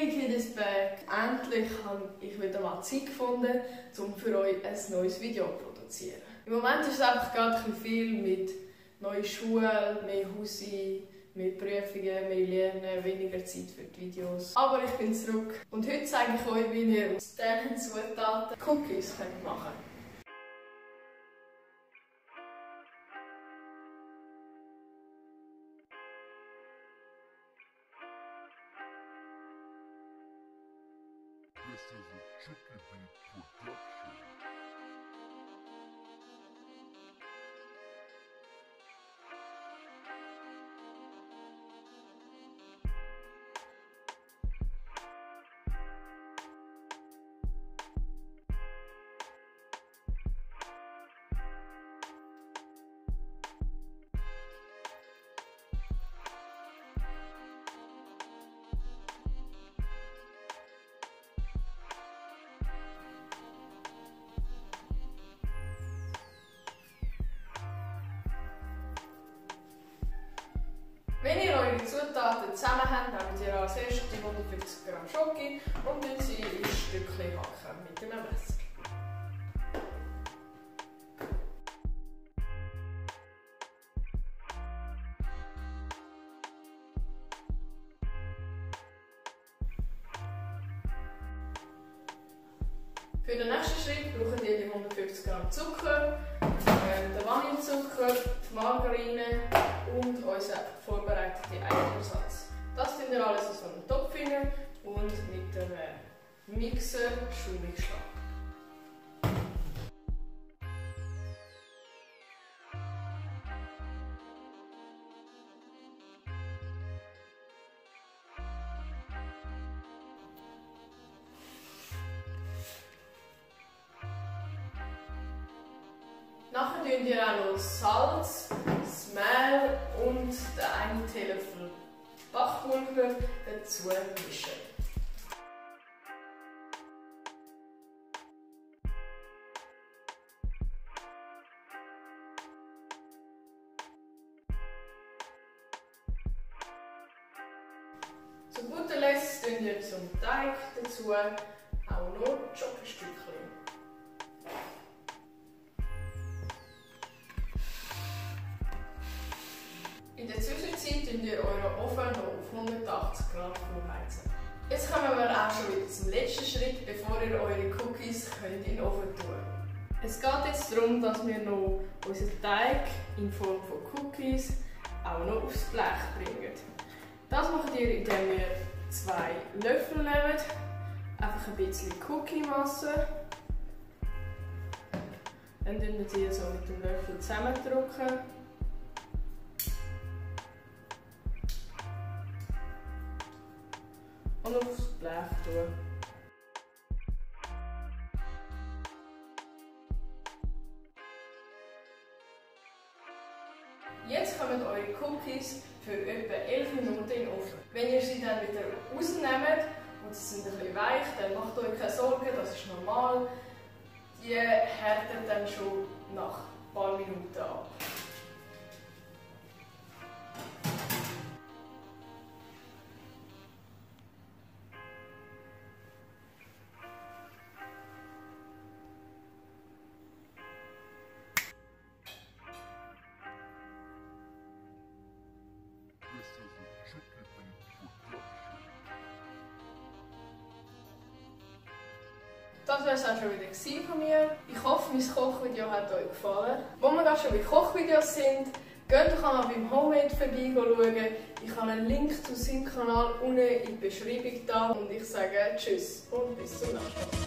Liebe Kiddies Back, endlich habe ich wieder mal Zeit gefunden, um für euch ein neues Video zu produzieren. Im Moment ist es einfach gerade ein bisschen viel mit neuer Schule, mehr Hausi, mehr Prüfungen, mehr Lernen, weniger Zeit für die Videos. Aber ich bin zurück und heute zeige ich euch, wie ihr aus diesen Zutaten Cookies machen könnt. This is a Chicky Beat production. Wenn ihr eure Zutaten zusammen habt, nehmt ihr als erstes die 150 Gramm Schoki und dann sie in Stückchen hacken mit einem Messer. Für den nächsten Schritt braucht ihr die 150 Gramm Zucker, den Vanillezucker, die Margarine und unseren vorbereiteten Eiersatz. Das findet ihr alles in so einem Topf und mit dem Mixer schaumig schlagen. Nachher tun wir auch noch Salz, das Mehl und den 1 Teelöffel Backpulver dazu mischen. Zu guter Letzt tun wir zum Teig dazu auch noch Schokostückchen. In der Zwischenzeit könnt ihr euren Ofen noch auf 180 Grad vorheizen. Jetzt kommen wir auch schon wieder zum letzten Schritt, bevor ihr eure Cookies in den Ofen tun könnt. Es geht jetzt darum, dass wir noch unseren Teig in Form von Cookies auch noch aufs Blech bringen. Das macht ihr, indem ihr 2 Löffel nehmt, einfach ein bisschen Cookie-Masse. Dann drücken ihr so mit dem Löffel zusammendrücken. Und aufs Blech tun. Jetzt kommen eure Cookies für etwa 11 Minuten in den Ofen. Wenn ihr sie dann wieder rausnehmt und sie sind ein bisschen weich, dann macht euch keine Sorgen, das ist normal. Die härten dann schon nach ein paar Minuten ab. This is a Chicky Beat production. Das war es auch schon wieder von mir. Ich hoffe, mein Kochvideo hat euch gefallen. Wo wir gerade schon bei Kochvideos sind, geht doch einmal beim Homemade vorbei schauen. Ich habe einen Link zu seinem Kanal unten in der Beschreibung da. Und ich sage Tschüss und bis zum nächsten Mal.